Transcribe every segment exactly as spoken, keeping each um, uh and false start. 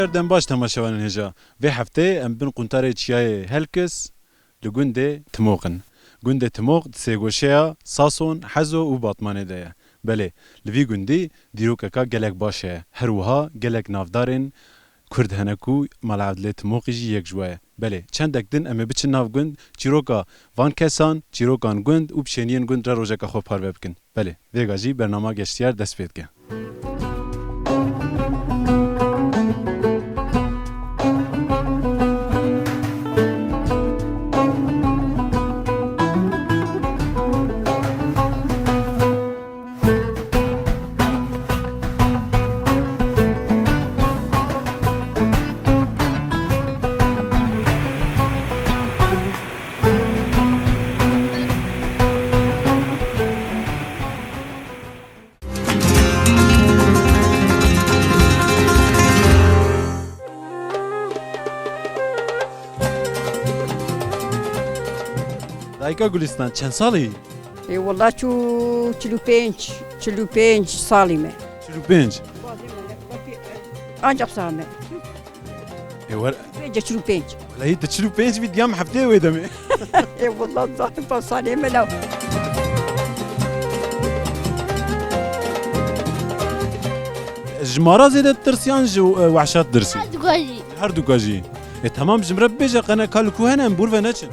Her dem baş temaşevanên hêja. Vê hefteyê em bin quntarê çiyayê Helkis li gundê Timoq in. Gundê Timoq di sêgoşeya Sason, Hezo û Batmanê de ye. Belê, li vî gundî dîrokeka gelek baş heye. Her wiha gelek navdarên Kurd hene ku Mala Evdilê Timoqî jî yek ji we ye. Belê, çendek din em ê biçin nav gund, çîroka van kesan, çîrokan gund û pişêniyên gund re rojeka xwe parve bikin. Belê, vêga jî bernama Geştiyar dest pê dike. Dayika Gulistan, çend salî? Ê, wela çû çil û pênc, çil û pênc salî me. Çil û pênc? Ancak sağ me. Ê, wer- Pênc, çil û pênc. Wela hî tu çil û pênc bî, diyam heftê wê demê. Ê, wela zaten pa salê me law. Ji mara zêde tirsiyan ji, e, wehşat dirsî? Her duka jî. Her duka jî. E, tamam, ji min re bibêje, qene ka li ku hene, em bûr ve neçin?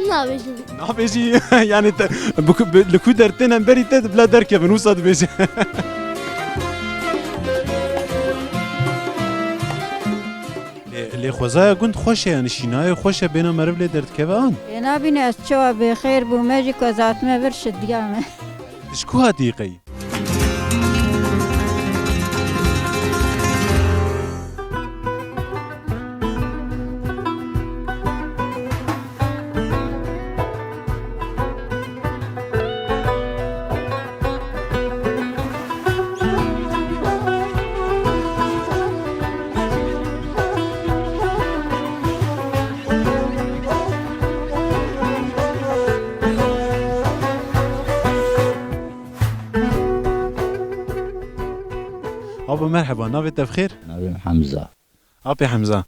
Nabêjim. Nabêjî, yani te, bi ku, bi, li ku dertên em berî te, bila derkevin, wisa dibêje. Lê, lê xwezaya gund xweş e, yani şînayê xweş e, bêna meriv lê derdikeve an? Ê nabîne ez çawa bê xêr bûme jî ku ez hatime vir şidiya me. Ji ku hatî qey? Abo merheba, navê te bi xêr? Navê min Hemza. Apê Hemza,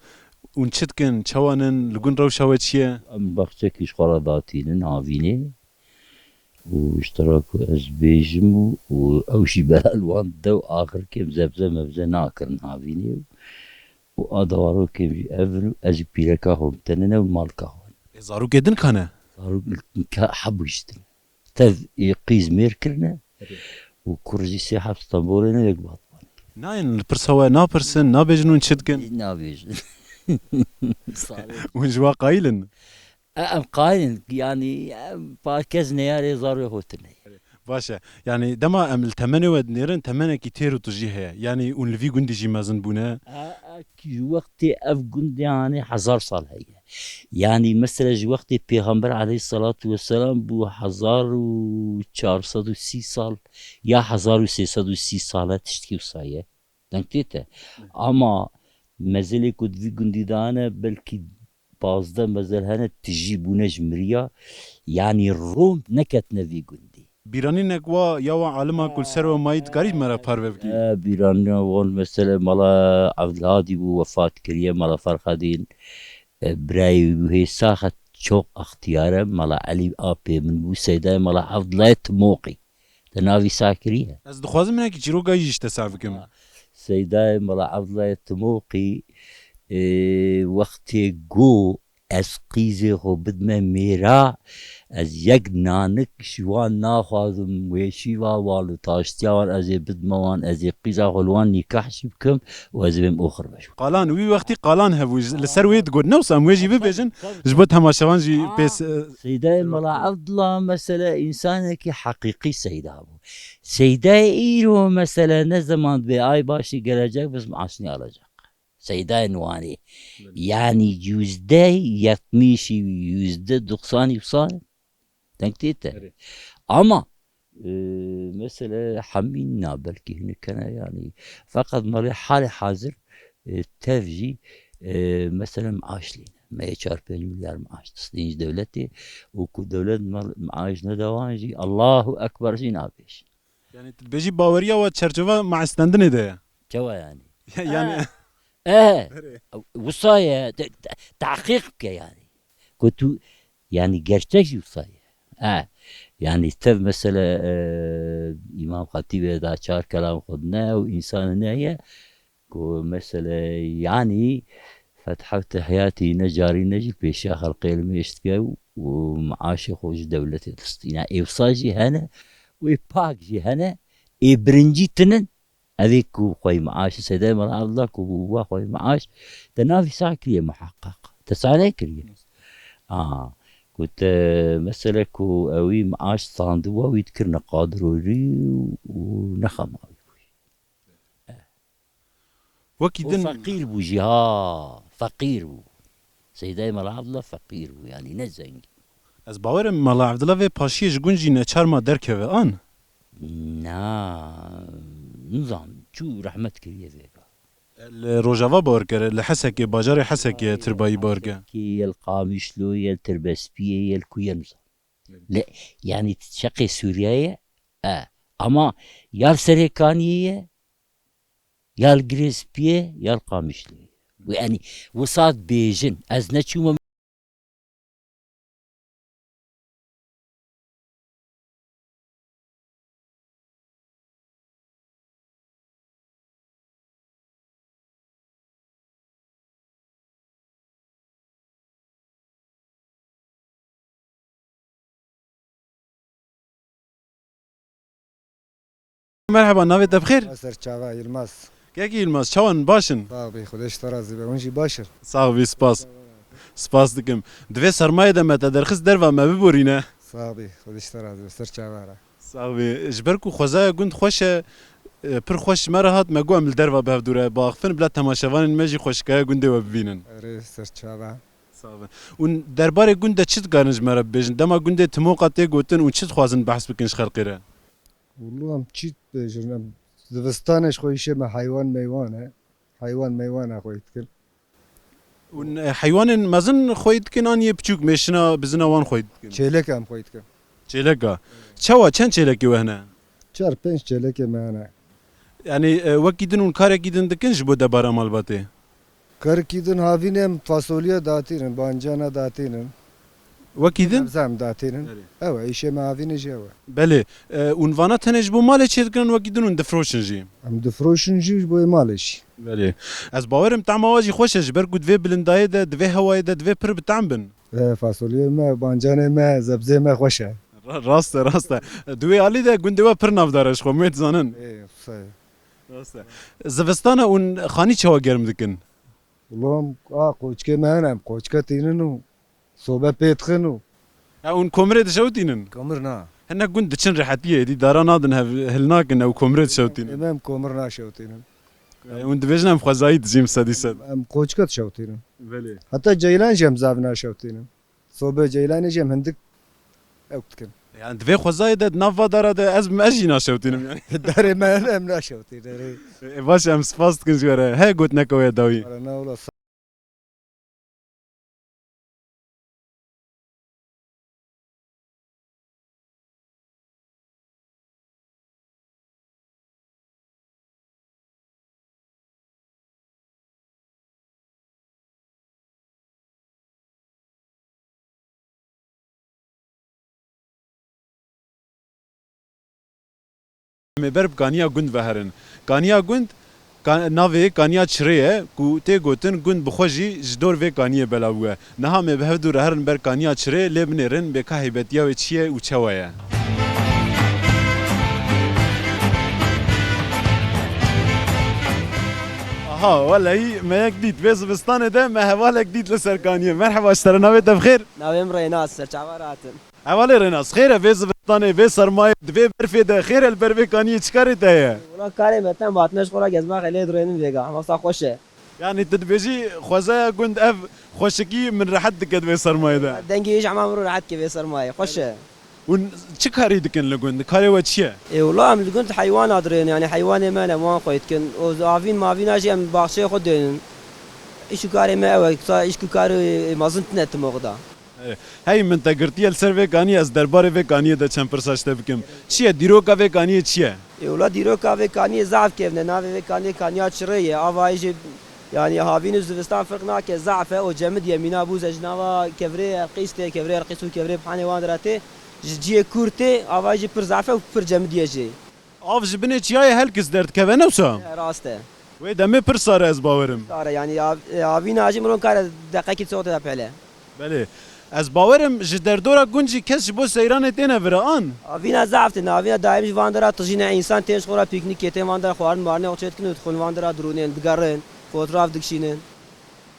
hûn çi dikin, çawa nin, li gund rewşa we çi ye? Em baxçekî ji xwe re datînin havînê û ji te re ku ez bêjim û, û ew jî bela li wan dide û axirkê em zebze mebze nakirin havînê û, û a dewarokê jî ev in û ez jî pîreka xwe bi tenine û malka xwe. Ê, zarokê din ka ne? Zarok ka hebû jî din. Tev ê qîz mêr kirine û kur jî sê heb Stenbolê ne, yek Batmanê. Nayên li pirsa we napirsin, nabêjin hûn çi dikin? Nabêjin. Hûn ji wa qayîl in? E, em qayîl in, yanî, em, pa kes neyarê zarê xwe tune. Baş e. Yanî dema em li temenê we dinêrin, temenekî têr û tijî heye. Yanî hûn li vî gundî jî mezin bûne. E, e, ji wextê ev gundê anî hezar sal heye. Yanî mesela ji wextê Pêxember aleyhisselatu vesselam bû hezar û çar sed û sî sal ya hezar û sê sed û sî sal e, tiştkî wisa ye. Deng tê te. Ama mezelê ku di vî gundî de hene, belkî pazdeh mezel hene tijî bûne ji miriya. Yanî Rom neketine vî gundî. Bîranînek wa ya wan alima ku li ser we mayî dikarî me re parve bikî? E, bîranîna wan mesele mala Evdilhadî bû, wefat kiriye, mala Ferhadîn. E, birayê wî hê sax e, çok extiyar e, mala Elî apê min bû, seydayê mala Evdilayê Timoqî. Te navî sa kiriye? Ez dixwazim hinekî çîroka jî ji te sa bikim. Ha. Seydayê mala Evdilayê Timoqî, e, wextê go ez qîzê xwe bidime mêra, ez yek nanik ji wan naxwazim, wê şîva wan û taştiya wan ez ê bidime wan, ez ê qîza xwe li wan nîkah jî bikim û ez ê bêm oxir be ji wan. Qalan, wî wextî qalan hebû, ji, li ser wê digot. Ne wisa em wê jî bibêjin, ji bo temaşevan jî pês, e, Seydayê Mela Evdila mesele însanekî heqîqî seyda bû. Seydayê îro mesele ne zeman dibê ay başî gelecek, biz maaşını alacak. Seydayên Wanê. Belê. Yanî yüzde yetmişî, yüzde doksanî wisa ne. Deng tê te. Erê. Ama, e, mesele hemî na belkî hinek hene yanî. Feqet me rê halê hazir, e, tev jî, e, mesele maaş lê ne. Me yê çar pênc milyar maaş distîn ji dewletê û ku dewlet me maaş nede wan jî Allahu Ekber jî nabêjin. Yanî tu dibêjî baweriya we çerçeva maaş stendinê de ye? Çawa yanî? Yanî Ha. E, Berê. Wisa ye, te-, te-, tehqîq bike yani. Ku tu, yani gerçek jî wisa ye. E, yani tev mesele, e, Îmam Xetîbê da çar kelam xwe ne û însan ne ye. Ku mesele yani fetha û tehiyatî ne carî ne jî pêşiya xelqê li mêş dike û, û maaşê xwe ji dewletê distîne. Ê wisa jî hene û ê pak jî hene, ê birincî tinin. Evê ku xwey maaş, Seydayê Mela Evdila ku bû wa xwey maaş, te navî sa kiriye muheqeq. Te sa nekiriye. A, ku te mesele ku ewî maaş standiwa wî dikirine qadirorî û nexema wî bû. Wekî O din feqîr bû jî ha, feqîr bû. Seydayê Mela Evdila feqîr bû, yani ne zengîn. Ez bawerim Mela Evdila vê paşiyê ji gund jî neçar ma derkeve an? Na, nizam, çû rehmet kiriye vêga. Li Rojava bawer kere, li Hesekê, bajarê Hesekê tirbayî bawer kere. Ki yel Qamişlo, yel Tirbespiyê, yel kuye nizam. Le, yani şeqê Sûriye ye, e, ama yal Serêkaniyê ye, yal Girêspiyê, yal Qamişloyê. Û yani wisa dibêjin, ez neçûme Merheba, navê te bi xêr? Ser çava Yilmaz. Kek Yilmaz, çawan, baş in? Sağ ol, Xwedê ji te razî be. Hûn jî baş in. Sağ ol, spas. Spas dikim. Di vê sermayê de me te derxist derva me biborîne. Sağ ol, Xwedê ji te razî be. Ser çava re. Sax bî. Ji ber ku xwezaya gund xweş e, e, pir xweş ji me re hat, me got em li derva bi hevdû re biaxifin, bila temaşevanên me jî xweşikaya gundê we bibînin. Erê, ser çava. Sax bî. Û derbarê gund de çi dikarin ji me re bibêjin? Dema gundê Timoqa tê gotin û çi dixwazin behs bikin ji xelkê re? Wilo em çi dibêjin? Em zivistanê ji xwe îşê me heywan meywan e. Heywan meywana xwey dikin. Û, e, heywanên mezin xwey dikin an yê piçûk mêşina bizina wan xwey dikin? Çêleka em xwey dikin. Çêleka. Çawa, çend çêlekê we hene? Çar pênc çêlekê me hene. Yani, e, wekî din hûn karekî din dikin ji bo debara malbatê? Karekî din havînê em fasolya datînin, bancana datînin. Wekî din? Sebze em datînin. Belê. Ew e, îşê me havînê jî ew e. Belê. E, û vana tenê ji bo malê çêdikirin, wekî din hûn difroşin jî? Em difroşin jî ji bo malê jî. Belê. Ez bawerim tema wa jî xweş e, ji ber ku di vê bilindayê de, di vê hewayê de divê pir bi tehm bin. E, fasoliyê me, bancanê me, zebzê me xweş e. Ra-, rast e, rast e. Di wê alî de gundê we pir navdar e ji xwe, me dizanin. Ê, qise ye. Rast e. Zivistana hûn xanî çawa germ dikin? Wilo em, a, qoçikê me hene, em qoçika tînin û sobe pê dixin û. Ya hûn komirê dişewitînin? Komir na. Hinek gund diçin rehetiyê, êdî dara nadin hev, hil nakin ew komirê dişewitînin. Em, em komir naşewitînin. E, hûn dibêjin em xwezayî dijîn sedî sed. Em qoçika dişewitînin. Belê. Heta ceylan jî em zav naşewitînin. Sobe ceylanê jî em hindik ew dikin. Yani di vê xwezayê de, di nav va dara de ez bim, ez jî naşewtînim yani. Darê me hene em naşewtînin, erê. E, baş, em spas dikin ji we re. Heye gotineke we ya dawî? Wala na wala. Em ê ber bi kaniya gund ve herin. Kaniya gund, ka-, navê kaniya çirê ye, ku tê gotin gund bi xwe jî ji dor vê kaniyê belav bûye. Niha em ê bi hev dû re herin ber kaniya çirê, lê binêrin bê ka heybetiya wê çi ye û çawa ye. Aha, welehî me yek dît. Vê zivistanê de me hevalek dît li ser kaniyê. Merheba, ji te re, navê te bi xêr? Navê min Rênas, ser çava re hatim. Hevalê Rênas, xêr e vê zivistanê, vê sermayê, di vê berfê de xêr e, li ber vê kaniyê çi karê te heye? Wela karê me tem hatine ji xwe re gezmaxê lê dirênin vêga, hema wisa xweş e. Yani tu dibêjî xwezaya gund ev xweşikî min rehet dike di vê sermayê de. Dengê wî ji hema min re rehet ke vê sermayê, xweş e. Hûn çi karî dikin li gund? Karê we çi ye? Ê wela em li gund heywana dirênin, yani heywanê me ne, wan xwey dikin. Û avîn mavîna jî em baxçeyê xwe dênin. Îş û karê me ew e, sa îş û karê mezin tine timox da. Hey, min te girtiye li ser vê kaniyê, ez derbarê vê kaniyê de çend pirsa ji te bikim. Çi ye? Dîroka vê kaniyê çi ye? Ê, wela dîroka vê kaniyê zaf kevn e. Navê vê kaniyê Kaniya Çirê ye. Ava jî Yanî havîn û zivistan ferq nake, zaf e, o cemidî ye, mîna bûze ji nava kevirê Elqîs tê, kevirê Elqîs û kevirê Bihanê wan dira tê, ji cihê kûr tê, avayî jî pir zaf e û pir cemidî ye jî. Av ji binê çiyayê Helkis derdikeve, ne wisa? E, rast e. Wê demê pir sar e, ez bawer im. Sar e, yanî av-, e, havîna jî miron kare deqekî soxte de pele. Belê. Ez bawer im ji derdora gund jî kes ji bo seyranê têne vira an? Havîna zaf têne, havîna daîm ji van dera tijîne, însan tên ji xwe re pîknîkê, tên van dera xwarin marine xwe çê dikin û dixwin van dera dirûnên, digerin, fotoğraf dikişînin.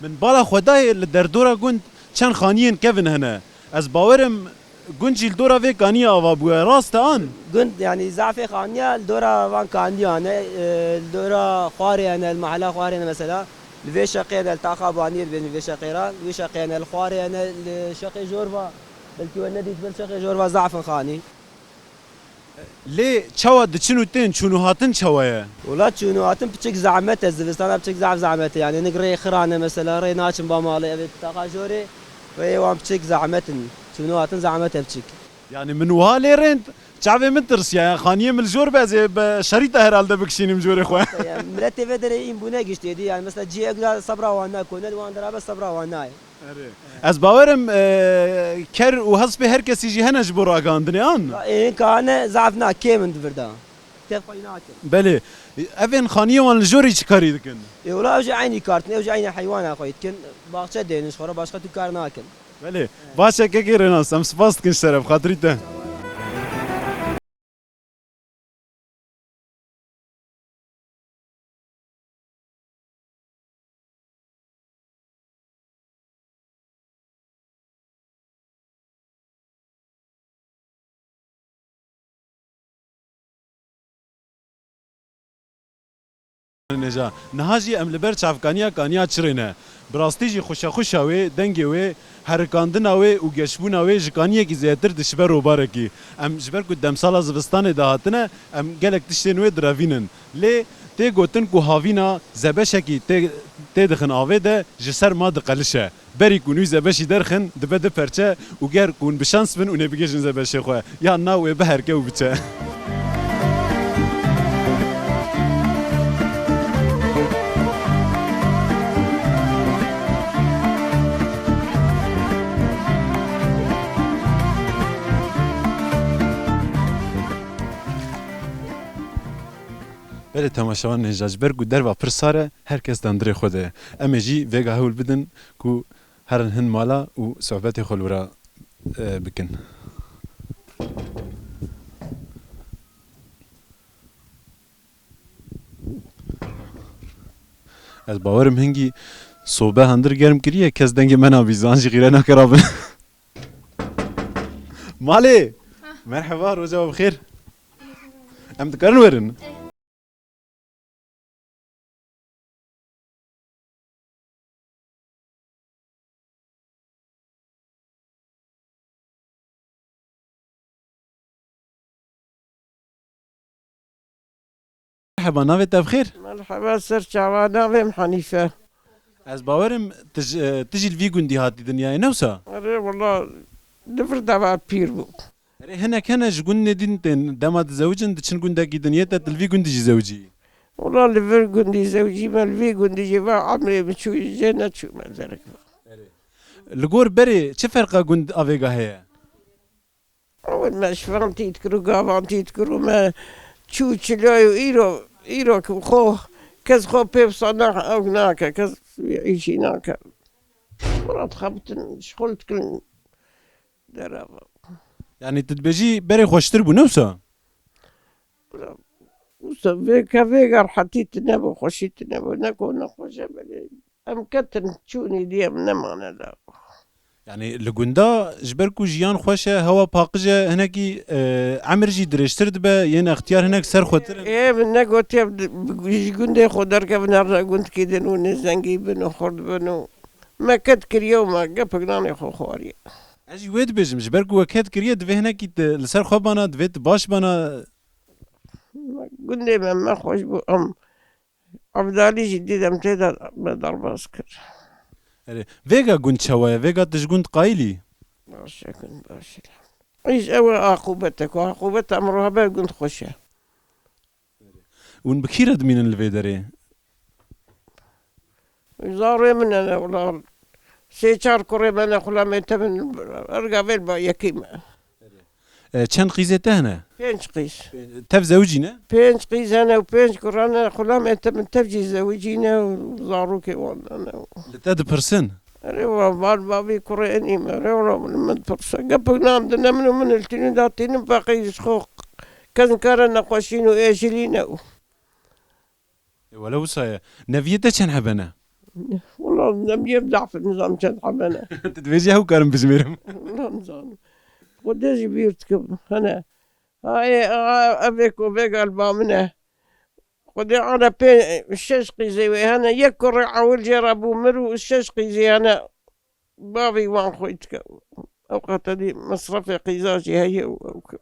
Min bala xwe dayê li derdora gund çend xaniyên kevin hene. Ez bawer im gund jî li dora vê kaniyê ava bûye. Rast e an? Gund, yanî zafê xaniya li dora van kaniyan e, e, li dora Xwarê hene, li mehela Xwarê hene mesela. Li vê şeqê hene, li taxa Baniyê dibên li vê şeqê re. Li vê şeqê hene, li Xwarê hene, li şeqê Jorva. Belkî we nedîtibin, şeqê Jorva zaf in xanî. Lê çawa diçin û tên, çûn û hatin çawa ye? Wela çûn û hatin piçik zehmet e, zivistana piçik zaf zehmet e. Yanî hinek rê xiran e mesela, rê naçin ba malê, ev ê taxa Jorê, rêyê wan piçik zehmet in. Çûn û hatin zehmet e piçik. Yanî min wiha lê rind, çavê min tirsiya, ya xaniyê min li jor be, ez ê bi şerîta herhalde bikişînim jorê xwe. Ya, miletê vê derê în bûne giştê dî, yanî mesela cihê ku da sebra wan nake, ne li wan dera be sebra wan nayê. Erê. Ez bawer im, e, ker û hespê her kesî jî hene ji bo ragihandinê an? Ya, ên ka hene zaf na kêm in di vir de. Tevqeyî nakin. Belê. Evên xaniyê wan li jorî çi karî dikin? Ê, wela ew jî eynî kar dikin, ew jî eynî heywana xwe dikin. Baxçe dênin ji xwe re, başqa tu kar nakin. Belê. Baş e kekê Rênas, em spas dikin ji te re, bi xatirî te. Nêja. Niha jî em li ber çavkaniya kaniya Çirê ne. Bi rastî jî xuşexuşa wê, dengê wê, herikandina wê û geşbûna wê ji kaniyekî zêdetir dişibe robarekî. Em ji ber ku demsala zivistanê de hatine, em gelek tiştên wê direvînin. Lê tê gotin ku havîna zebeşekî tê, tê dixin avê de ji ser ma diqelişe. Berî ku nû zebeşî derxin, dibe du perçe û ger ku hûn bi şans bin, hûn ê bigihîjin zebeşê xwe. Yan na, wê biherike û biçe. Belê temaşevan, nêja ji ber ku derva pir sar e, her kes dandirê xwe de ye. Em ê jî vêga hewl bidin ku herin hin mala û sohbetê xwe li wira, e, bikin. Ez bawerim hingî sobe handir germ kiriye, kes dengê me nabî, zan jî xîre nake rabin. Malê! Merheba, roja we bi xêr. Em dikarin werin? Merheba, navê te bi xêr? Merheba, ser çava, navê min Hanîfe. Ez bawerim tu ji, tu jî li vî gundî hatî dinyayê, ne wisa? Erê, wela, li vir deva pîr bû. Erê, hinek hene ji gundê din tên, dema dizewicin, diçin gundekî din yê te, tu li vî gundî jî zewicî? Wela li vir gundî zewicî me, li vî gundî jî va emrê min çû, jê neçû me derek. Li gor berê çi ferqa gund a vêga heye? Ew me şivan tît kir û gavan tît kir û me çû çilayê û îro, îro ku xwe kes xwe pê wisa na-, ew nake, kes îşî nake. Xwe re dixebitin, şixul dikin. Derava. Yanî tu dibêjî berê xweştir bû, ne wisa? Wisa vê ke vêga rehetî tune bû, xweşî tune bû, ne ku nexweş e belê. Em ketin çûnî dî, em nemane de. Yanî li gunda ji ber ku jiyan xweş e, hewa paqij e, hinekî, e, emir jî dirêjtir dibe, yên extiyar hinek ser xwetir in. Ê, min negotiye bi, bi, ji gundê xwe derkevin, her gundkî din û nêzengî bin û xurt bin û me ket kiriye û me gepik nanê xwe xwariye. Ez jî wê dibêjim, ji ber ku we ket kiriye, divê hinekî tu li ser xwe bana, divê tu baş bana. Gundê me, me xweş bû, em Evdalî jî dît em tê de me derbas kir. Erê, vêga gund çawa ye? Vêga tu ji gund qayîlî? Baş e, gund baş e. Îş ew e aqûbet e, ku aqûbet emro hebe gund xweş e. Hûn bi kî re dimînin li vê derê? Zarê min hene wila. Sê çar kurê me ne, xulamê te min, erga vêl ba yekî me. E, çend qîzê te hene? Pênc qîz. Tev zewicî ne? Pênc qîz hene û pênc kur hene, xulamê te min tev jî zewicî ne û zarokê wan hene. Li te dipirsin? Erê wa, bar bavî kurê enî me, erê wala min, min dipirse. Gepik nam dine min û min iltînî datînim feqî ji xwe kes nikare nexweşîn û êjilî ne û. E, wele wisa ye. Neviyê te çend hebe ne? Wala neviyê zaf nizam çend hebe ne. Tu dibêjî ew karim bijmêrim. Wala nizam. Xwedê jî bîr dikim. Hene. Ha, ê, a, ev ê ku vê gal ba min e. Xwedê ana pê şeş qîzê wê hene. Yek kurê ewil jê re bû mir û şeş qîzê hene. Bavê wan xwe dike. Ew qatedî mesrefê qîza jî heye û ew ke.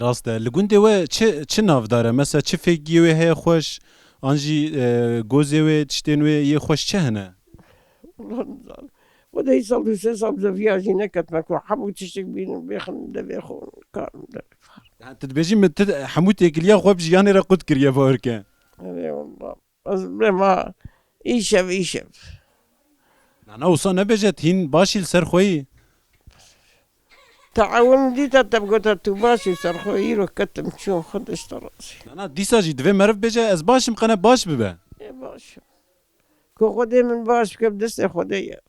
Rast e. Li gundê we çi, çi navdar e? Mesela çi fêkiyê wê heye xweş? An jî, e, gozê wê, tiştên wê yê xweş çi hene? Wala nizanim. Xwedê îsal du sê sal zeviya jî neketime ku hemû tiştek bînin bêxin devê xwe, karim devê xwe. Yani tu dibêjî min tu hemû têkiliya xwe bi jiyanê re qut kiriye, bawer ke. Erê wala. Ez bêma îşev, îşev. Na, na, wisa nebêje, tu hîn baş î li ser xwe yî. Te ewil dîta te bigota tu baş î ser xwe, îro ketim çûm, Xwedê ji te razî. Na, na, dîsa jî divê meriv bêje, ez baş im, qene baş bibe. Ê baş im. Ku Xwedê min baş bike, bi destê Xwedê ye.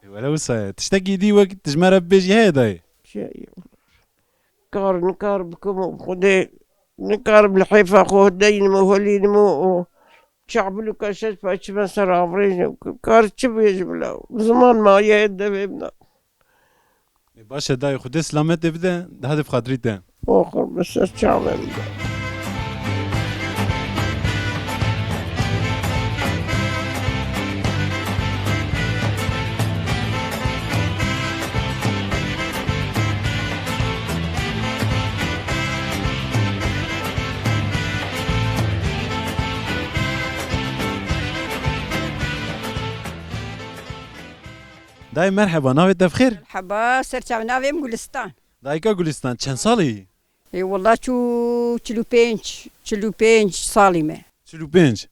Ê, wele wisa ye. Tiştekî dî wek tu ji me re bibêjî heye dayê? Şey, kar nikar bikim û Xwedê nikarim li hêfa xwe deynim û holînim û, û çabil û kaşeş paçime ser avrêjim. Kar çi bêjim la? Ziman maye devê min de. Ê, baş e dayê, Xwedê silametê bide, di hadi bi xatirî te. Oxir bi ser çavê min de. Dayê merheba, navê te bi xêr? Merheba, ser çav, navê min Gulistan. Dayika Gulistan, çend salî yî? Ê, wela çû çil û pênc, çil û pênc salî me. Çil û pênc?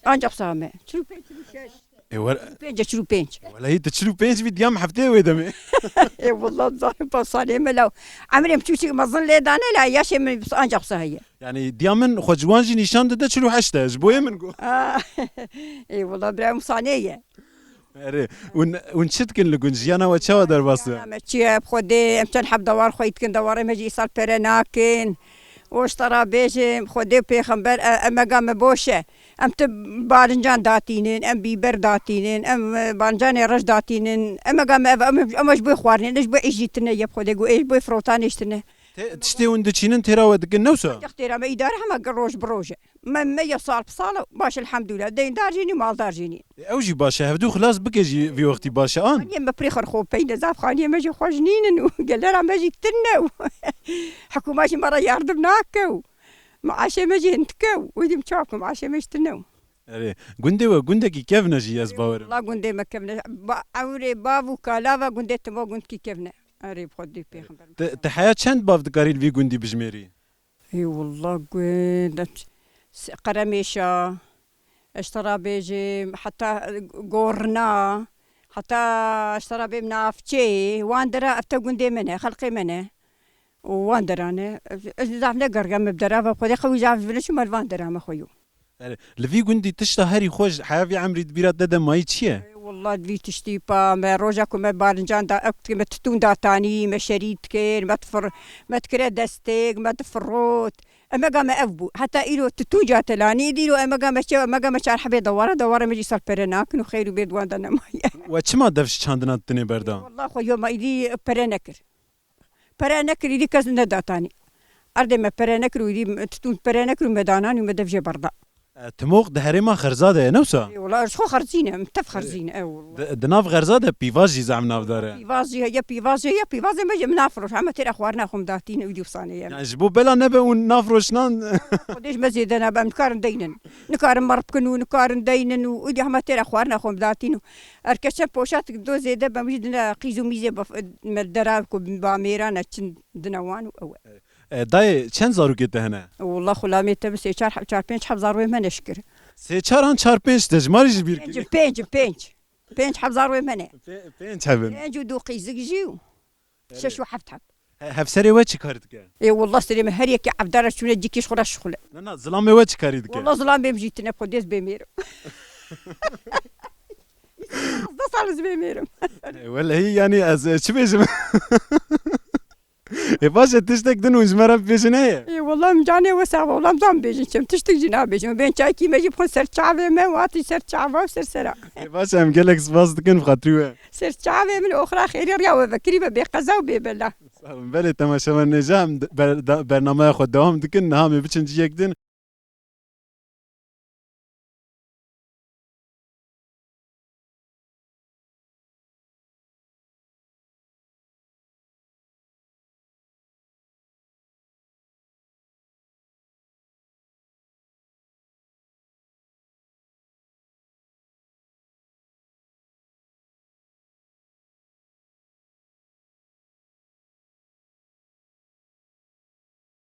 Ancak saha me. Çil û pênc, çil û şeş. Ê, wer- Pênc, çil û pênc. Welehî tu çil û pênc bî, diyam heftê wê demê. Ê, wela zalim pa salê me law. Emrê min çûçik mezin lê dane la, yaşê min ancak saha ye. Yani diya min xwe ciwan jî nîşan dide çil û heşt e, ji bo yê min got. Aa, ê, wela bira min sanê ye. Erê, hûn, hûn çi dikin li gund? Jiyana we çawa derbas e? Jiyana me çi ye, bi Xwedê, em çend heb dewar xweyî dikin, dewarê me jî îsal pere nakin. Û ji te re bêjim, Xwedê û pêxember, e, emega me boş e. Em tu barincan datînin, em bîber datînin, em, e, barincanê reş datînin. Emega me ev, em, em ji bo xwarinê, ne ji bo êjî tine ye, bi Xwedê got, ê ji bo firotanê jî tine. Te, tiştê hûn diçînin têra we dikin, ne wisa? Ancak têra me îdare hema roj bi roj e. Me, me ya sal bi sal e, baş elhamdülillah. Deyndar jî nî, maldar jî nî. E, ew jî baş e. Hevdû xilas bike jî vî wextî baş e, an? Anî me pirî xir xwe peyde zaf xaniyê me jî xweş nînin û gelera me jî tune û hikûma jî me re yardim nake û maaşê me jî hindike û wî dîm çav ku maaşê me jî tune û. Erê, gundê we gundekî kevn e jî, ez bawer im. Wela gundê me kevn e. Ba, ewrê bav û kala ve gundê timo gundkî kevn e. Erê, bi Xwedê pêxember. Te, te heya çend bav dikarî li vî gundî bijmêrî? Ê wela gund, em ç-, s-, Qeremêşa, ez te re bêjim, heta, e, Gorna, heta ez te re bêm Navçeyê, wan dera ev te gundê me ne, xelqê me ne. Û wan dera ne, ez, ez zaf negeriya me bi dera ve, Xwedê qewî zaf vine çûme li van dera me xwe yo. Erê, li vî gundî tişta herî xweş heya vî emrî di bîra te de mayî çi ye? Ey, wela di vî tiştî pa me roja ku me barincan da, ew me titûn datanî, me şerî dikir, me difir, me dikire destêk, me difirot. Emega me ev bû. Heta îro titûn catelanî, îdî îro emega me çew, emega me çar hebê dewara, dewara me jî sal pere nakin û xeyr û bê di wan de nemaye. We çima dev ji çandina ditinê berda? Wela xwe yo me îdî pere nekir. Pere nekir, îdî kes nedatanî. Erdê me pere nekir û îdî titûn pere nekir û me dananî û me dev jê berda. E, timoq di herêma Xerza de ye, ne wisa? Ê, wela ji xwe xerzîne, em tev xerzîne, e, wela. Di, di nav Xerza de pîvaz jî zehf navdar e. Pîvaz jî heye, pîvaz jî heye, pîvazê me jî min nafiroş. Hema têra xwarina xwe min datîne, wî dî wisa ne ye. Yani ji bo bela nebe û nafroşinan. Xwedê ji me zêde nebe, em nikarin deynin. Nikarin merv bikin û nikarin deynin û, û dî hema têra xwarina xwe min datîn û. Erke çend poşatik do zêde be, min jî dine qîz û mîzê bef-, me dera ku ba mêran e, çin dine wan û ew e. E, dayê, çend zarokê te hene? Wela xulamê te bi sê çar heb, çar pênc heb zarokê me ne şikir. Sê çar an çar pênc, te ji marî ji bîr Pênc, kirî? Pênc, pênc. Pênc heb zarwê me ne. Pê-, pênc heb in. Pênc û du qîzik jî û şeş û heft heb. He-, hevserê we çi kar dike? Ê, wallah serê me her yekê evdara çûne cîkî ji xwe re şixule. Na, na, zilamê we çi karî dike? Wallah zilam bêm jî tine xwe dêz bêmêrim. Deh sal ez bêmêrim. Ê, welehî, yanî ez, e, çi bêjim? Ê, baş e, tiştek din hûn ji me re bibêjin heye? Ê, wallah min canê we sax be, wallah min zam bêjin çim, tiştek jî nabêjin. Bên çaykî me jî bixwin ser çavê me, û hatî ser çava û ser sera. Ê, baş e, em gelek spas dikin bi xatirî we. Ser çavê min oxira xêrê riya we vekirî be bê qeza û bê bela. Sağ olun. Belê temaşevanê nêja, em de-, ber-, da-, bernameya xwe dewam dikin. Niha em ê biçin cihek din.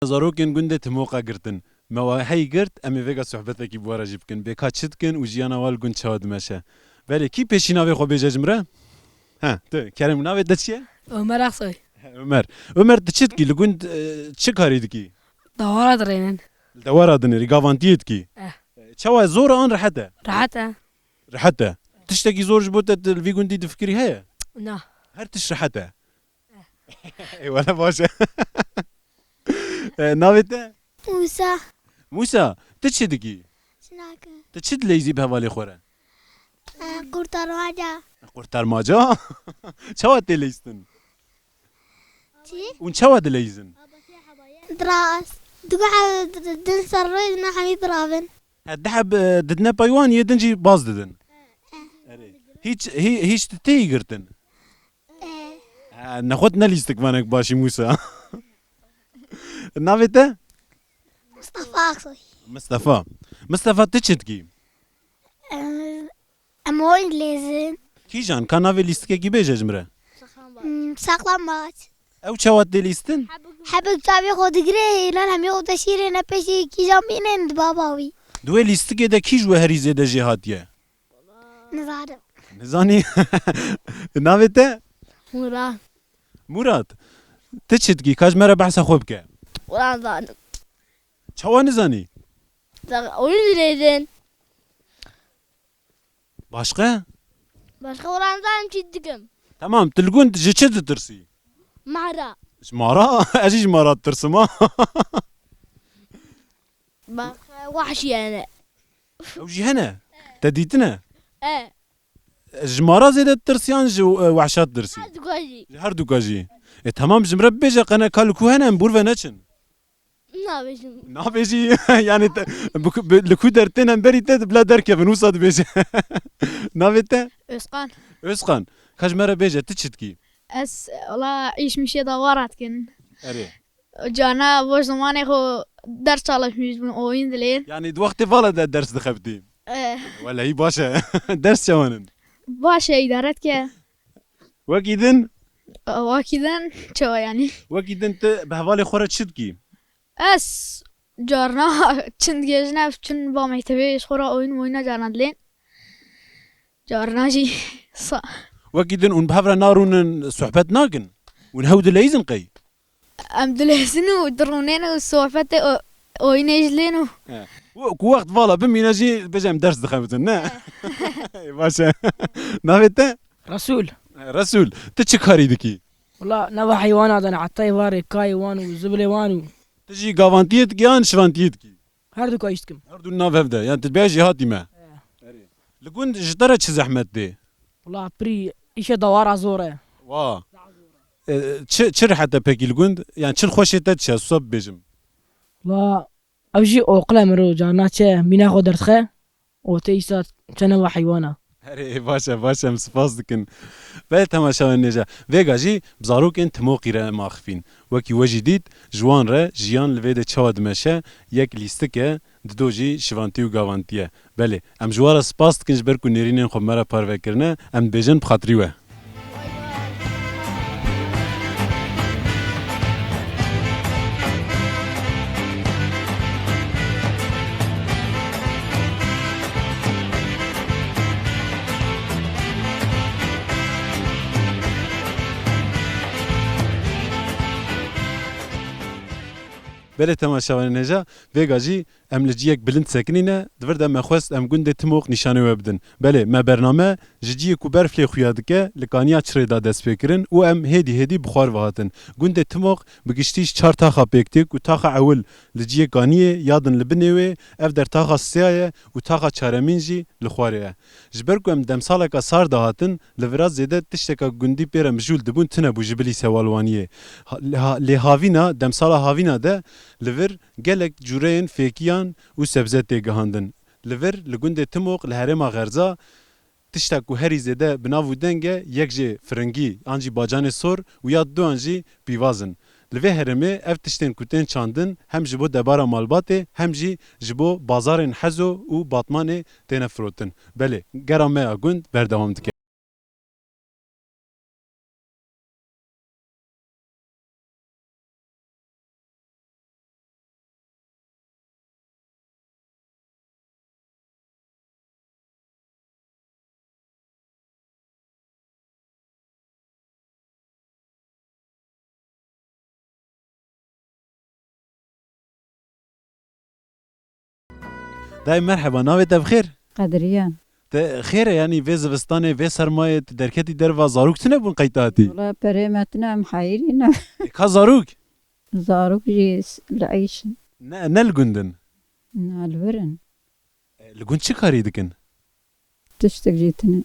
Zarokên gundê Timoqa girtin. Me wa hey girt, em ê vêga sohbetekî bi we re jî bikin. Bê ka çi dikin û jiyana wa li gund çawa dimeşe? Belê, kî pêşî navê xwe bêje ji min re? He, tu, kerem, navê te çi ye? Ömer Aksoy. He, Ömer. Ömer, tu çi dikî? Li gund, e, çi karî dikî? Dewara dirênin. Li dewara dinêrî, gavantiyê dikî? Eh. E, çawa, zor e an rehet e? Rehet e. Rehet e. Tiştekî zor ji bo te, tu li vî gundî difikirî heye? Na. Her tişt rehet e. Ê, wele baş e. E, navê te? Musa. Musa, tu çi dikî? Çi nakim? Tu çi dileyzî bi hevalê xwe re? E, qurtarmaca. Qurtarmaca? Çawa tê leyztin? Çi? Hûn çawa dileyzin? Dras. Dugu din ser rê dina hemî diravin. He, di heb, e, didine pey wan, yê din jî baz didin. Erê. Hiç, hi-, hiç tu têyî girtin? E. Ha, nexwet ne lîstik vanek başî Musa. Navê te? Mustafa Aksoy. Mustafa. Mustafa, tu çi dikî? E, em oyun lêzin. Kîjan, ka navê lîstikekî bêje ji min re? Hmm, saklambaç. Ew çawa tê lîstin? Hebik çavê xwe digire, înan hemî xwe deşîrê ne pêşî kîjan bînin di baba wî. Di wê lîstikê de kî ji we herî zêde jê hatiye? Nizanim. Nizanî? Navê te? Murat. Murat, tu çi dikî? Ka ji me re behsa xwe bike. Wala nizanim. Çawa nizanî? Oyun dilêdin. Başqa? Başqa wala nizanim çi dikim. Tamam, tu li gund ji çi ditirsî? Mara. Ji mara? Ez jî ji mara ditirsim ha. Bak, wahşî yani. Ew jî hene. Te dîtine? E. Ji mara zêde ditirsiyan ji, e, wehşa ditirsî? Her duka jî. Ji her duka jî. E, tamam, ji min re bibêje qene ka li ku hene em bûr ve neçin? Nabêjim. Nabêjî, yani te, bi ku, bi, li ku dertên em berî te bila derkevin, wisa dibêje. Navê te? Özkan. Özkan. Ka ji me re bêje, tu çi dikî? Ez, wala, îş mişê dawara dikin. Erê. Carna boş zamanê xwe ders çalışmış bûn, oyun dilên. Yani di wextê vala de ders dixebitî? Eh. Welehî baş e. Ders çawan in? Baş e, îdare dike. Wekî din? Wekî din çawa yani? Wekî din tu bi hevalê xwe re çi dikî? Ez carna çin digêjine, çin ba mektebê ji xwe re oyun moyuna carna dilên. Carna jî sa- Wekî din hûn bi hev re narûnin, sohbet nakin? Hûn hew dileyîzin qey? Em dileyîzin û dirûnên û sohbetê o-, oyunê jî lên û He. Ku wext vala bimîne jî bêje em ders dixebitin, ne? Baş e. Navê te? Resûl. Resûl, tu çi karî dikî? Wala nava heywana de ne, etayê varê, kayê wan û zibilê wan û Tu jî gavantiyê dikî yan şivantiyê dikî? Her du kayî dikim. Her du nav hev de. Yani tu bêjî hatî me. He. Erê. Li gund ji te re çi zehmet tê? Wala pirî îşe dawara zor e. Wa. E, çi, çi rehet e pekî li gund? Yani çi xweşê te dişe, wisa bibêjim? Wala ew jî oqil e miro, carna çe mîna xwe derdixe. Û te îsa çene ve heywana. Herê, baş e, baş e, em spas dikin. Belê temaşevanên nêja. Vêga jî bi zarokên Timoqî re em axifîn. Wekî we jî dît, ji wan re jiyan li vê de çawa dimeşe, yek lîstik e, dido jî şivantî û gavantî ye. Belê, em ji wan re spas dikin ji ber ku nêrînên xwe bi me re parve kirine, em dibêjin bi xatirî we. Belê temaşevanên hêja, vêga jî em li ciyek bilind sekinîne, di vir de me xwest em gundê Timoq nîşanê we bidin. Belê, me bername ji ciyê ku berf lê xuya dike, li Kaniya Çirê da dest pê kirin û em hêdî hêdî bi xwar ve hatin. Gundê Timoq bi giştî ji çar taxa pêk tê ku taxa ewil li ciyê Kaniyê ya din li binê wê, ev der taxa sêya ye û taxa çaremîn jî li xwarê ye. Ji ber ku em demsaleka sar de hatin, li vira zêde tişteka gundî pê re mijûl dibûn tune bû ji bilî sewalwaniyê. Ha-, lê ha-, lê havîna, demsala havîna de li vir gelek cûreyên fêkiyan û sebze tê gihandin. Li vir, li gundê Timoq, li herêma Xerza, tişta ku herî zêde bi nav û deng e, yek jê firingî, an jî bacanê sor û ya duan jî pîvaz in. Li vê herêmê ev tiştên ku tên çandin hem ji bo debara malbatê hem jî ji bo bazarên Hezo û Batmanê têne firotin. Belê, gera me ya gund berdewam dike. Dayê merheba, navê te bi xêr? Qedriye. Te xêr e, yanî vê zivistanê, vê sermayê tu derketî derva, zarok tune bûn qey te hatî? Wala perê me tune, em heyirî ne. E, ka zarok? Zarok jî s-, li Eyş in. Ne, ne li gund in? Na, li vir in. E, li gund çi karî dikin? Tiştek jî tune.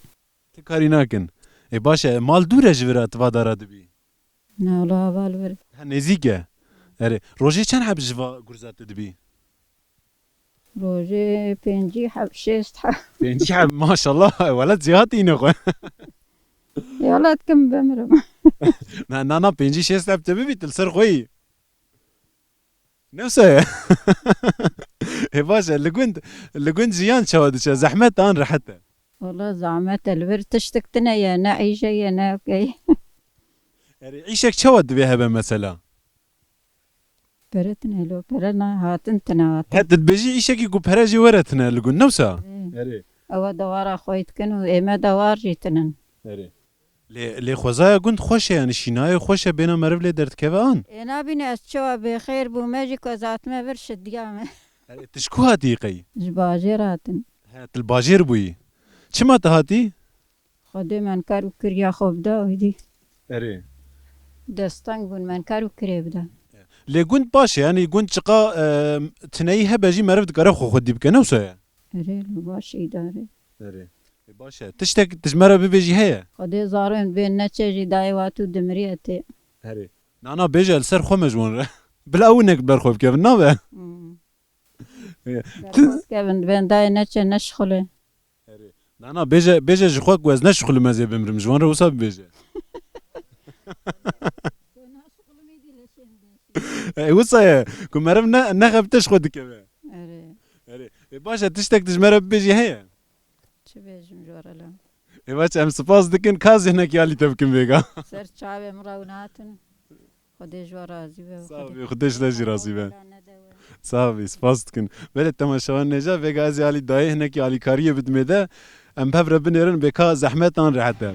Ti karî nakin. E, baş e, mal dûr e ji vira, ti va dara dibî? Na, wala heval vir. Ha, nêzîk e. Erê, rojê çend heb ji va gurza tu dibî? Rojê pêncî heb, şêst heb. Pêncî heb, maşallah, welat ziyad îne xwe. Ya wala dikim bimirim. Na, na, na, pêncî şêst heb tu bibî, tu li ser xwe yî. Ne wisa ye? Ê baş e, li gund, li gund jiyan çawa diçe? Zehmet an rehet e? Wala zehmet e, li vir tiştik tine ye, ne îşe ye, ne key. Erê, îşek çawa divê hebe mesela? Pere tine lo, pere na hatin tine hatin. He, tu dibêjî îşekî ku pere jî were tine li gund, ne wisa? Erê. Erê. Ewa dewara xwe dikin û ême dewar jî tinin. Erê. Lê, lê xwezaya gund xweş e, yanî şînayê xweş e, bêna meriv lê derdikeve an? Ê nabîne ez çawa bêxêr bûme jî ku ez hatime vir şidiya me. Erê, tu ji ku hatî qey? Ji bajêr hatin. He, tu li bajêr bûyî. Çima tu hatî? Xwedê me kar û kiriya xwe bida êdî. Erê. Desteng bûn me kar û kirê bida. Lê gund baş e, yanî gund çiqa, e, tineyî hebe jî meriv dikare xwe xwedî bike, ne wisa ye? Erê, li baş îdare. Erê. E, baş e. Tiştek tu ji me re bibêjî heye? Xwedê zarên bên neçe jî dayê wa tu dimiriye tê. Erê. Nana bêje li ser xwe me ji wan re. Bila ew hinek bi ber xwe bikevin, nabe? Hmm. E, Ber xwe bikevin, bên dayê neçe neşixule. Erê. Nana bêje, bêje ji xwe ku ez neşixulim ez ê bimrim. Ji wan re wisa bibêje. E, wisa ye. Ku meriv ne, nexebite ji xwe dikeve. Erê. Erê. E, baş e, tiştek tu ji me re bibêjî heye? Çi bêjim ji we re la? Ê baş, em spas dikin, ka ez hinekî alî te bikim vêga. Ser çavê min re hûn hatin. Xwedê ji we razî be. Sağ ol, Xwedê ji te jî razî be. Sağ ol, spas dikin. Belê temaşevan nêja, vêga ez ê alî dayê hinekî alîkariyê bidimê de. Em bi hev re binêrin, bê ka zehmet an rehet e.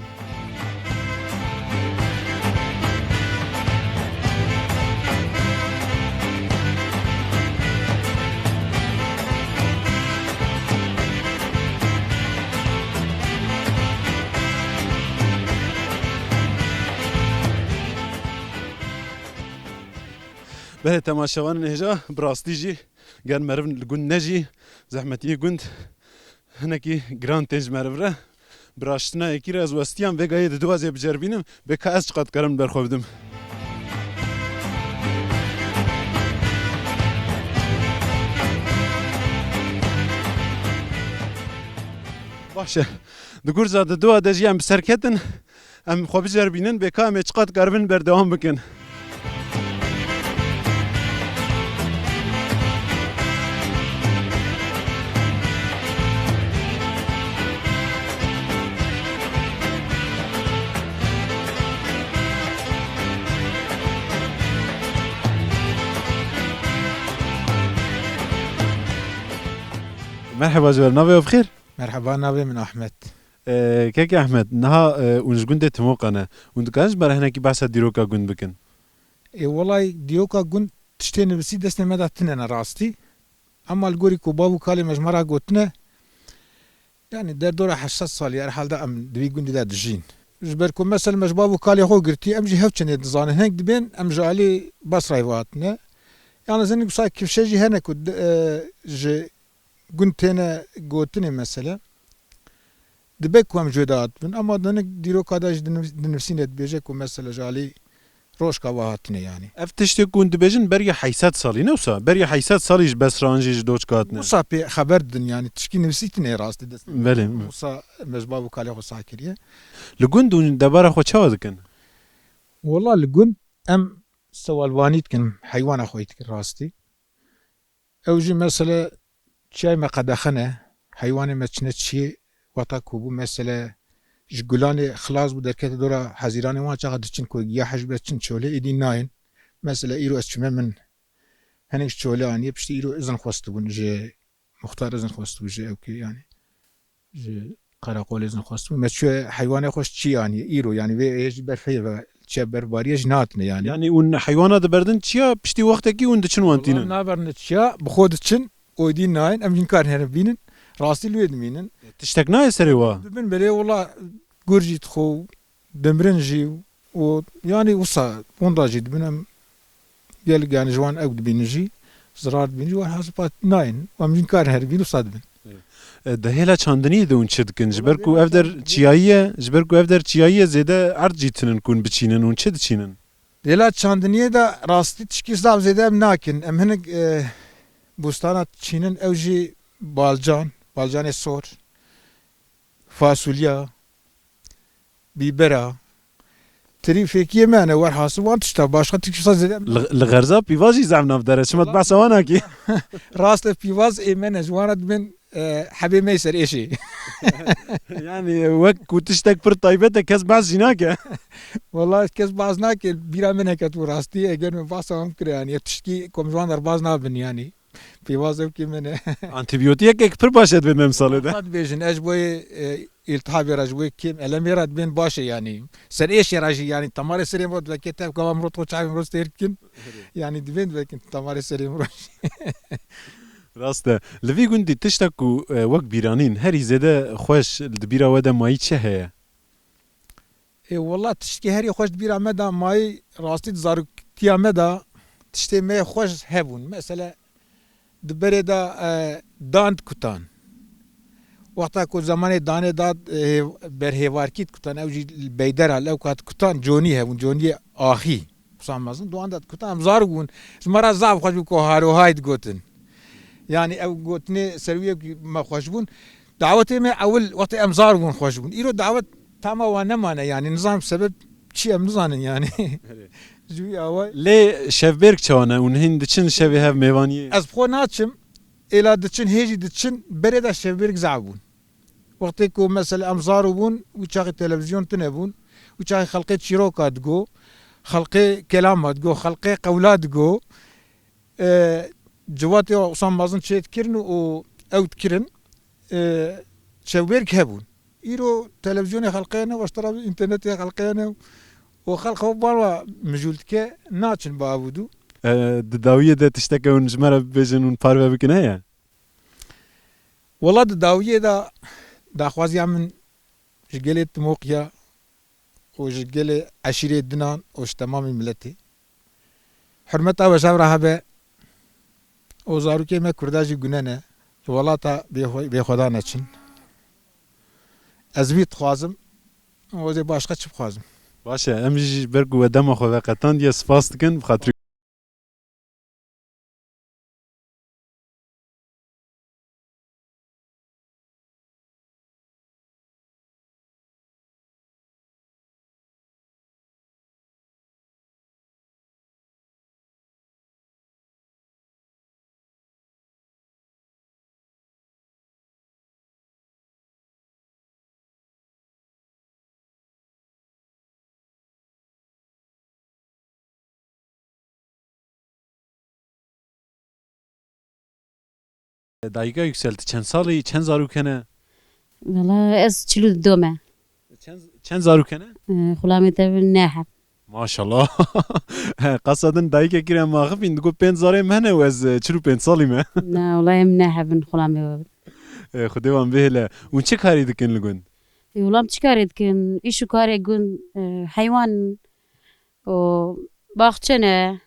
Belê temaşevanên hêja, bi rastî jî ger meriv li gund nejî, zehmetiyê gund hinekî giran tên ji meriv re. Bi raştina yekî re ez westiyam vê gayê didu ez ê biceribînim, bê ka ez çiqas dikarim li ber xwe bidim. Baş e. Di gurza didu de jî em bi ser ketin. Em xwe biceribînin, bê ka em ê çiqas dikaribin berdewam bikin. Merheba ji we re, navê we bi xêr? Merheba, navê min Ahmet. E, kekê Ehmed, niha, e, hûn ji gundê Timoqa ne. Hûn dikarin ji me re hinekî behsa dîroka gund bikin? Ê, welay dîroka gund tiştê nivîsî destê me de tine ne rastî. Ema li gorî ku bav û kalê me ji me re gotine, yanî derdora heşt sed salî herhalde em di vî gundî de dijîn. Ji ber ku mesela me ji bav û kalê xwe girtî, em jî hev çendê dizanin. Hinek dibên em ji alî Basrayê ve hatine. Yalnız hinek wisa kifşe jî hene ku di, e, ji gund têne gotinê mesela. Dibe ku em ji wê de hatibin, ema di hinek dîroka de jî dinivî-, dinivîsîne dibêje ku mesela ji alî Rojka ve hatine yanî. Ev tiştê ku hûn dibêjin beriya heyt sed salî ne wisa? Beriya heyt sed salî ji Besran jî ji Doçka hatine. Wisa pê xeber didin yanî, tişkî nivîsî tine rastî dest. Belê. Wisa me ji bav û kalê xwe sah kiriye. Li gund hûn debara xwe çawa dikin? Wela li gund em sewalvanî dikin, heywana xwe dikin rastî. Ew jî mesele çiyayê me qedexe ne, heywanê me çine çiyê, wexta ku bû mesele ji gulanê xilas bû derkete dora hezîranê wan çaxa diçin ku giya hej be çin çolê êdî nayên. Mesele îro ez çime min hinek ji çolê aniye piştî îro izin xwestibûn ji muxtar izin xwestibû ji ewkê yanî. Ji qereqolê zin xwestibû. Me çûye heywanê xwe ji çiyê aniye. Îro, yanî vê êyê jî berfê ve, çiya berfbariyê jî natine yanî. Yanî hûn heywana diberdin çiya, piştî wextekî hûn diçin wan tînin? Naberine çiya, bi xwe diçin, oydî nayên, em jî nikarin herin bînin. Rastî li wê dimînin. Tiştek nayê serê wa? Dibin belê wela gur jî dixwe, dimirin jî û yanî wisa wenda jî dibin em Gelek, yanî, ji wan ew dibînin jî, zirar dibînin jî, wan hespa nayên. Wan jî kar herivîn wisa dibin. E, di hêla çandiniyê de hûn çi dikin? Ji ber ku ev der çiyayî ye, ji ber ku ev der çiyayî ye, zêde erd jî tinin ku hûn biçînin, hûn çi diçînin? Di hêla çandiniyê de rastî tişkî zaf zêde em nakin. Em hinek, e, bostana çînin, ew jî balcan, balcanê sor, fasulya, bîbera, tirî fêkiyê me ne, werhasil wan tişta başqa tişta zêde. Li, li xerza pîvaz jî zehf nav dere, çima tu behsa wan nakî? Rast e, pîvaz ê me ne, ji wan re dibên, e, hebê me yê ser êşê. Yanî wek ku tiştek pir taybet e, kes behs jî nake. Wela kes behs nake, bîra min neket û rastî, eger min behsa wan bikire, yanî ev tiştkî ku em ji wan derbas nabin, yanî. Pîvaz ew kê min e. Antîbiyotiyekek pir baş e dibên me misalê de. Wexta dibêjin, ez ji bo yê, e, îltihabê re, ji bo yê kêm elemê re dibên baş e yanî. Ser êşê re jî yanî temarê serê min re dibeke tev gava mirov xwe çavên mirov sêr dikin. Erê. Yanî dibên divekin temarê serê mirov jî. Rast e. Li vî gundî tiştek ku, e, wek bîranîn herî zêde xweş di bîra we de mayî çi heye? Ê, wela tiştkî herî xweş di bîra me de mayî, rastî di zaroktiya me de tiştê me yê xweş hebûn. Mesele di berê de, e, dan dikutan. Wexta ku zemanê danê de, e, berhêvarkî dikutan, ew jî beydera li ew kat dikutan, conî hebûn, coniyê axî. Wisa mezin, di wan de dikutan, em zarok bûn. Ji me re zaf xweş bû ku harohay digotin. Yanî ew gotinê ser wî yek me xweş bûn. Dawetê me ewil wextê em zarok bûn xweş bûn. Îro dawet tama wan nemane, yanî nizanim sebeb çi em nizanin yanî. Erê. Ji wî awayî. Lê şevbêrk çawa ne? Hûn hîn diçin şevê hev mêvaniyê? Ez bi xwe naçim. Êla diçin, hê jî diçin, berê de şevbêrk zaf bûn. Wextê ku mesela em zarok bûn, wî çaxê televîzyon tune bûn, wî çaxê xelqê çîroka digo, xelqê kelama digo, xelqê qewla digo. E, civatê wisa mezin çê dikirin û ew dikirin, e, şevbêrk hebûn. Îro televîzyonê xelqê ne, wexta re înternetê xelqê ne û xelq xwe bi wan re mijûl dike, naçin bi av û dû. E, di dawiyê de tişteke hûn ji me re bibêjin, hûn parve bikin heye? Wela di dawiyê de daxwaziya min ji gelê Timoqiya û ji gelê eşîrê Dinan û ji temamê miletê. Hurmeta we ji hev re hebe û zarokê me Kurda jî gune ne, ji welata bêxwe-, bêxwedan neçin. Ez vî dixwazim û ez ê başqa çi bixwazim? Baş e, em jî ji ber ku we dema xwe veqetandiye spas dikin, bi xatirî Dayika Yüksel, tu çend salî, çend zarok hene? Valla ez çil û du me. Çend, çend zarok hene? Ee, xulamê te ne heb. Maşallah. Qasa din dayikekî re maxifîn, digot pênc zarê min hene û ez, e, çil û pênc salî me. Na, wela em ne hebin, xulamê we bin. E, Xwedê wan bihêle. Hûn çi karî dikin li gund? E, wela em çi karê dikin? Îş û karê gund, e, heywan û baxçe ne.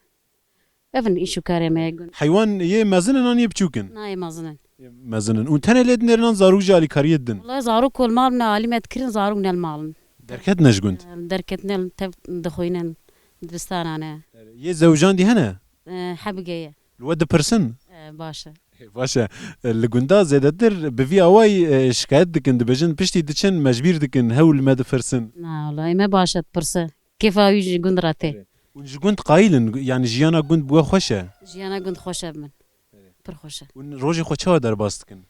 Ev in îş û karê me yê gund. Heywan yê mezin in an yê biçûk in? Na, yê mezin in. Yê mezin in. Û tenê lê dinêrin an zarok jî alîkariyê didin? Wela zarok ku li mal ne alî me dikirin, zarok ne li mal in. Derketine ji gund? Em derketine li tev dixwînin, dibistana ne. Yê zewicandî hene? E, hebige ye. Li we dipirsin? E, baş e. Baş e. Li gunda zêdetir bi vî awayî, e, şikayet dikin, dibêjin piştî diçin mecbîr dikin, hewl me dipirsin. Na, wela me baş e, dipirse. Kêfa wî ji gund re tê. Hûn ji gund qayîl in, yanî jiyana gund bi we xweş e? Jiyana gund xweş e bi min. Pir xweş e. Hûn rojê xwe çawa derbas dikin?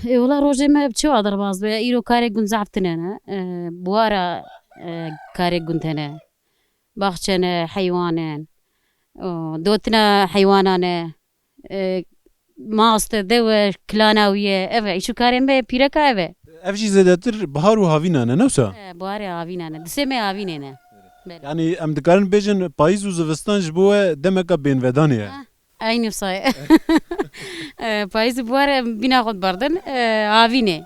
Ê, wela rojê me bi çawa derbas be? Îro karê gund zehf tune ne. E, buhara, e, karê gund hene. Baxçe ne, heywan in. O, dotina heywanan e. E, mast e, dew e, kilana wî ye. Ev e, îş û karê me pîreka ev e. Ev jî zêdetir bihar û havînan e, ne wisa? E, buharê havînan e. Di sê meh havînê ne. Belê. Yanî em dikarin bêjin payîz û zivistan ji bo we demeka bênvedanê ye. Ha, eynî wisa ye. E, payîz û buhar em bîna xwe diberdin, e, havînê.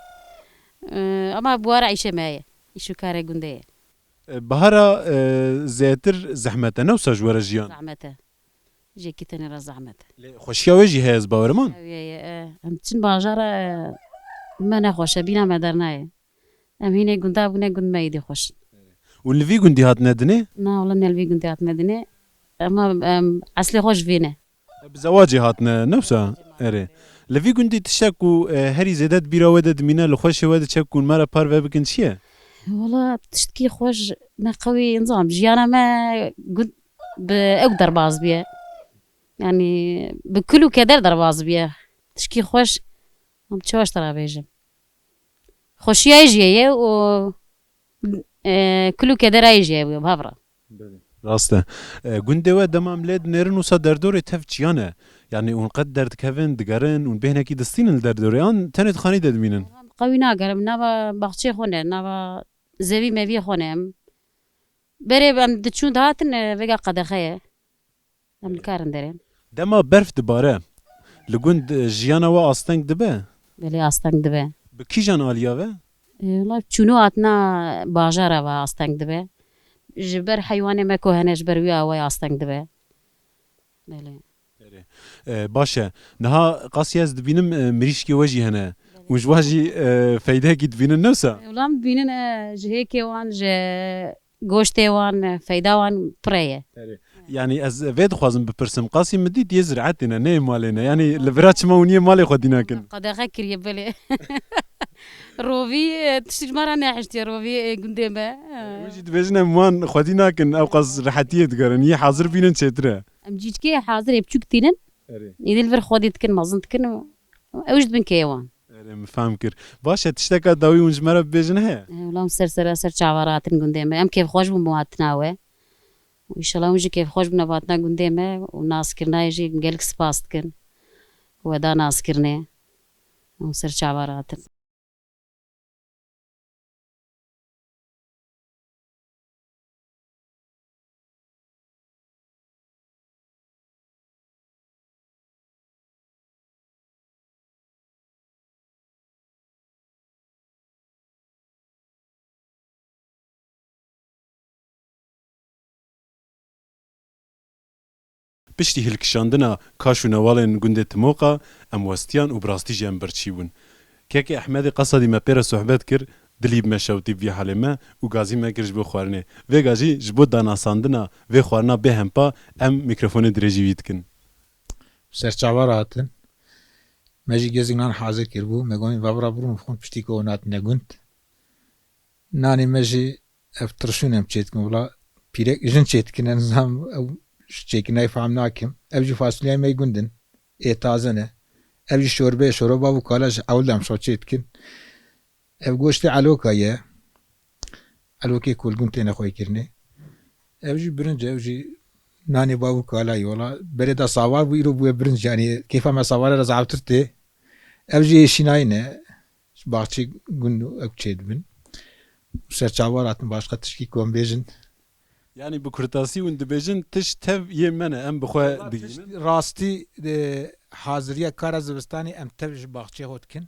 E, ama buhar îşê me ye. Îş û karê gundê ye. E, bihara, e, zêtir zehmet e, ne wisa ji we re jiyan? Zehmet e. Jêkî tenê re zehmet e. Lê xweşiya wê jî heye, ez bawer im an. Ew ye, ye, e. Em diçin bajara, e, me nexweş e, bîna me dernayê. Em hînê gunda bûne, gund me êdî xweş in. Û li vî gundî hatine dinê? Na, wela ne li vî gundî hatine dinê. Ema, em, eslê xwe ji vê ne. Bi zewacê hatine, ne wisa? Erê. Li vî gundî tiştek ku, e, herî zêde di bîra we de dimîne, li xweşê we diçe ku hûn me re parve bikin çi ye? Wela tiştkî xweş me qewî, nizam, jiyana me gund bi ew derbas biye. Yanî bi kul û keder derbas biye. Tişkî xweş, em çawa ji te re bêjim? Xweşiya jî ye û, e, kul û kedera jî ye, bi hev re. Belê. Rast e. E, gundê we dema em lê dinêrin wisa derdorê tev çiyan e. Yanî hûn qet derdikevin, digerin, hûn bêhnekî distînin li derdorê an tenê di xanî de dimînin? Qewî nagerim, nava baxçeyê xwe ne, nava zevî meviyê xwe ne em. Berê em diçûn dihatin, e, vêga qedexe ye. Em nikarin derên. Dema berf dibare, li gund, e, jiyana we asteng dibe? Belê, asteng dibe. Bi kîjan aliya ve? E, wela çûno hatina bajara ve asteng dibe. Ji ber heywanê me ku hene, ji ber wî awayê asteng dibe. Belê. Erê. E, baş e. Niha qasî ez dibînim, e, mirîşkê we jî hene. Û ji wan jî, e, feydeyekî dibînin, ne wisa? E, wela em dibînin, e, ji hêkê wan, ji goştê wan, e, feyda wan pire ye. Erê. Yanî ez vê dixwazim bipirsim. Qasî min dît yê ziraetê ne, ne yê malê ne. Yanî li vira çima hûn yê malê xwe dî nakin? Qedexe kiriye, belê. Rovî, e, tiştî ji me re nehiştiye, rovî, e, gundê me. E. Wê jî dibêjin em wan xwedî nakin, ew qas rehetiyê digerin. Yê hazir bînin çêtir e. Em cîçkê hazirê biçûk tînin. Erê. Êdî li vir xwedî dikin, mezin dikin û ew jî dibin keyê wan. Erê, min fehm kir. Baş e, tişteka dawî hûn ji me re bibêjin heye? E, wela em ser sera ser çava re hatin gundê me. Em kêfxweş bûn bo hatina we. Û înşallah hûn jî kêfxweş bûne bo hatina gundê me û naskirina ye jî gelek spas dikin. We da naskirinê. Em ser çava re hatin. Piştî hilkişandina kaş û newalên gundê Timoqa, em westiyan û bi rastî jî em birçî bûn. Kekê Ehmedê Qasadî me pê re sohbet kir, dilî bi me şewtî bi vî halê me û gazî me kir ji bo xwarinê. Vêga jî ji bo danasandina vê xwarina bêhempa em mîkrofonê dirêjî wî dikin. Serçava re hatin. Me jî gêzîk nan hazir kiribû. Me got, "Vavra birûn bixwin piştî ku hûn hatine gund." Nanê me jî ev tirşûn em çê dikin. Wila pîrek jin çê dikin. Ez nizam ew çêkin, nayê fehm nakim. Ev jî fasulye me gund in. Ê taze ne. Ev jî şorbe, şoroba û kala ji ewil de em şo çê dikin. Ev goştê eloka ye. Elokê ku li gund têne xweykirinê. Ev jî birinc e, ev jî nanê bav û kala ye. Wela berê de savar bû, îro bûye birinc. Yanî kêfa me savare re zaftir tê. Ev jî êşînayî ne. Ji baxçê gund û ew çê dibin. Ser çavar hatin, başqa tişkî ku em bêjin. Yanî bi kurtasî hûn dibêjin tişt tev yê me ne, em bi xwe Valla digihînin. Tişt rastî, e, haziriya kara zivistanê em tev ji baxçeyê xwe dikin.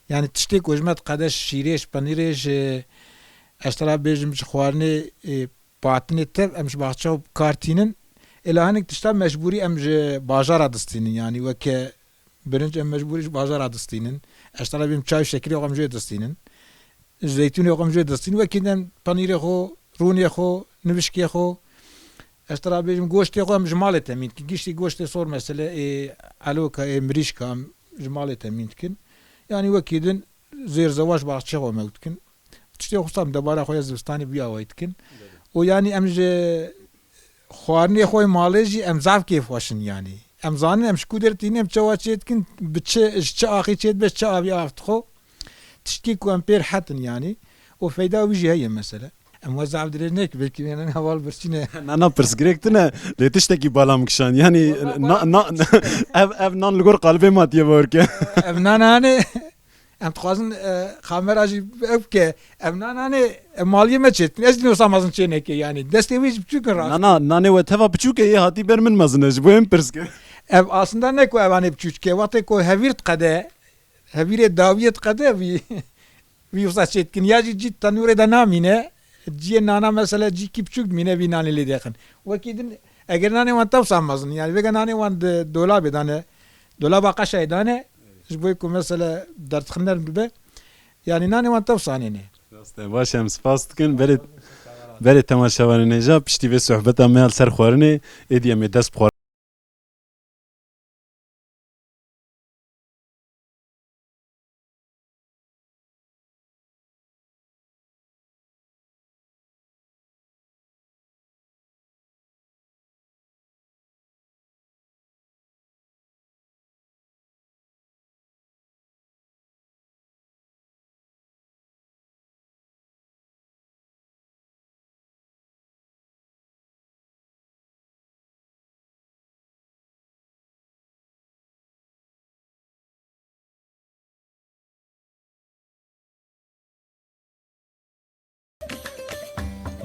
Yani tiştê ku ji me diqede ji şîrê, ji penîrê, ji, ez tera bêjim, ji xwarinê, e, patinê tev em ji baxçe kar tînin. Êla hinek tişta mecbûrî em ji bajara distînin. Yani weke birinc em mecbûrî ji bajara distînin. Ez tera bêjim çay şekirê xwe em jê distînin. Zeytûnê xwe em jê distînin. Wekî din penîrê xwe, rûnê xwe, nivişkê xwe, ez tera bêjim, goştê xwe em ji malê temîn dikin. Giştî goştê sor mesele ê eloka, ê mirîşka em ji malê temîn dikin. Yanî wekî din zêr zewaş baxçê xwe em ew dikin. Tiştê xwe em debara xwe ya zivistanê bi awayî dikin. Û yanî em ji xwarinê xwe yê malê jî em zaf kêfxweş in yanî. Em zanin em ji ku dertînin, em çawa çê dikin, bi çi, ji çi axî çê dibe, ji çi avî av dixwe. Tiştkî ku em pê rehet in yanî. Û feyda wî jî heye mesele. Em we zaf dirêj nekin, belkî wê heval birçî ne. Na, na, pirsgirêk tune, lê tiştekî bala min kişand. Yanî, Wala na, bala na, ev, ev nan li gor qalibê ma tiye, bawer ke. Ev nan hanê, em dixwazin, e, kamera jî ev ke, ev nan hanê, e, maliyê me çêtin. Ez dîno sa mezin çê neke yanî. Destê wî jî biçûk in rast. Na, na, nanê we teva biçûk e, yê hatî ber min mezin e, ji bo yê min pirs ke. Ev aslında ne ku ev anê biçûk e. Wextê ku hevîr diqede, hevîrê dawiyê diqede vî, vî wisa çê dikin. Ya jî cî tenûrê de namîne, ciyê nana mesela cîkî biçûk dimîne, vî nanê lê dexin. Wekî din, eger nanê wan tewsa mezin, yani vêga nanê wan di dolabê dane, dolaba qeşayê dane, ji bo ku mesela derdixin nerm dibe, yani nanê wan tewsa nêne. Rast e, baş e, em spas dikin. Berê, berê temaşevanên hêja, piştî vê sohbeta me ya li ser xwarinê, êdî em ê dest bi xwarin.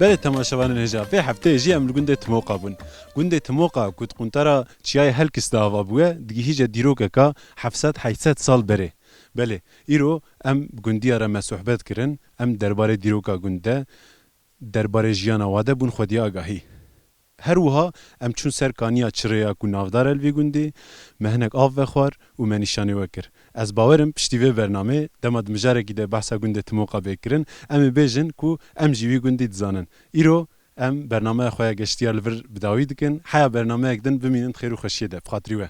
Belê temaşevanên hêja, vê hefteyê jî em li gundê Timoqa bûn. Gundê Timoqa ku di quntara Çiyayê Helkis de ava bûye, digihîje dîrokeka heft sed heyt sed sal berê. Belê, îro em bi gundiya re me sohbet kirin, em derbarê dîroka gund de, derbarê jiyana wa de bûn xwedî agahî. Her wiha em çûn ser kaniya Çirêya ku navdar e li vî gundî, me hinek av vexwar û me nîşanê we kir. Ez bawer im piştî vê bernameyê dema di mijarekî de behsa gundê Timoqa bê kirin, em ê bêjin ku em jî wî gundî dizanin. Îro em bernameya xwe ya geştiya li vir bi dawî dikin. Heya bernameyek din bimînin di xêr û xweşiyê de. Bi xatirî we.